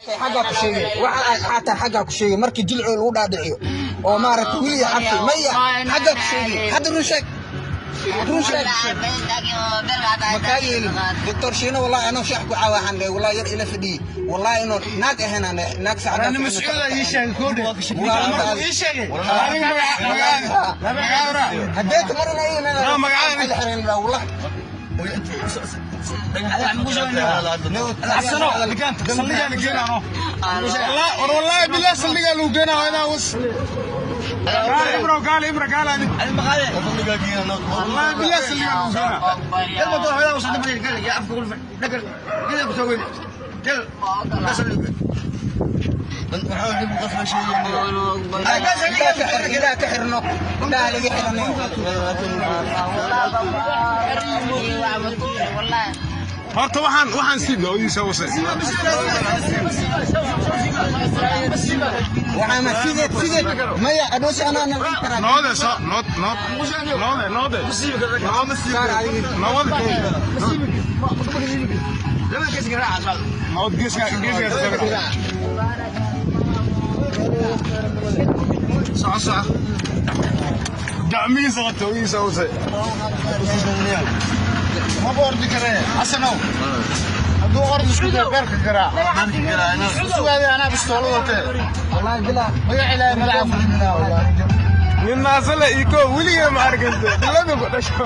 Xaggaa ku sheegay waxa aad xataa xaggaa ku sheegay markii jilcoo lagu dhaadhiciyo oo maaragtay wili xabsi maya, xaggaa ku sheegay. Hadda run sheeg, run sheeg, ma kaa yeelin Doctor Shiino. Wallahi anoo sheex ku caawa waxaan dhahay, wallahi yar ila fadhiyey, wallahi inuu naag ahayn aan dhahay, naag saacadaas. Ani Mascuud ii sheegay koodhe. Markuu ii sheegay aniga magaca Haddee mar inay No, magacada. Wallahi. Xasano saldhigaa la geenaa. War wallahi billah saldhigaa lagu geenaa, waa inaa was gaal ibro, gaal ibro, gaal adi. Wallahi billah saldhigaa lagu geenaa. Indhaha ka xirno, indhaha laga xirno. Horta waxaan sii goodiisa wase. Waxaa ma sideed sideed maya adhoos anaa nalin karaa. Noode so nood nood noode noode. Saar adiga. Nood nood geeska geeska. Soco soco, gacmihiisa qabta ogiisa wase. Ma ordi karee Xasanow, hadduu ordi isku dayo beerka garaa sugaadii, anaa bistoolad watee. Wallahi bilaa. Magac Ilaahay madaxa fududinaa wallahi. Nin naasale iko weligee ma arkante dilada ku dhasho.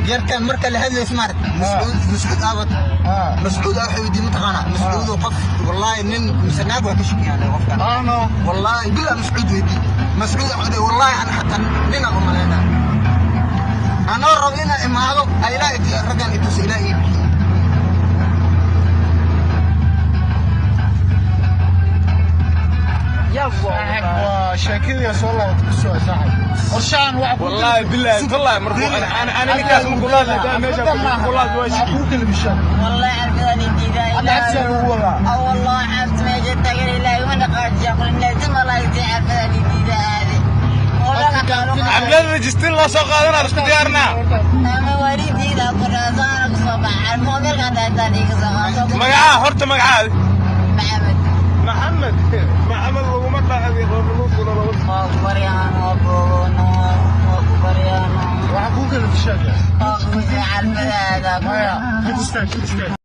Yarkan marka la hadlays maarag Mascuud, Mascuud aabad, Mascuud aa waxay weydiin mataqaanaa Mascuud oo qof wallahi nin mise naag waa ka shakiyaan qofkan. Ano. Wallahi bilaa Mascuud weydii, Mascuud wuxuu dhahay wallahi ana xataa nina u malaynaa anoo rabo inaa imaado ilaa raggan itus ilaa ii bixiyo. Waa sheekadii soo laabatay ku soo saaxib qorshahan waxa ku والله بالله طلع مرفوع. انا ninkaas ma kula hadlay meesha kula hadlay waa shiki. Ku kala bishaan. والله عرفت اني Hadda cabsiyaa lagu wadaa. اه والله عرفت ما جيت تقول الله وانا قاعد يقول لازم الله يدي عرفت اني هذه والله قالوا Xaflad rajistin loo soo qaadanaa isku diyaarnaa. انا وريدي لا قرازان الصباح الموبايل قاعد عندي Magacaa horta, magacaa? محمد. Maxamed, Maxamed laguma dhaqabi qoorluudkuna lagu بريان وبريان. Waxa ku kala bishaan. عرفت هذا. Maya, ka istaag, ka istaag.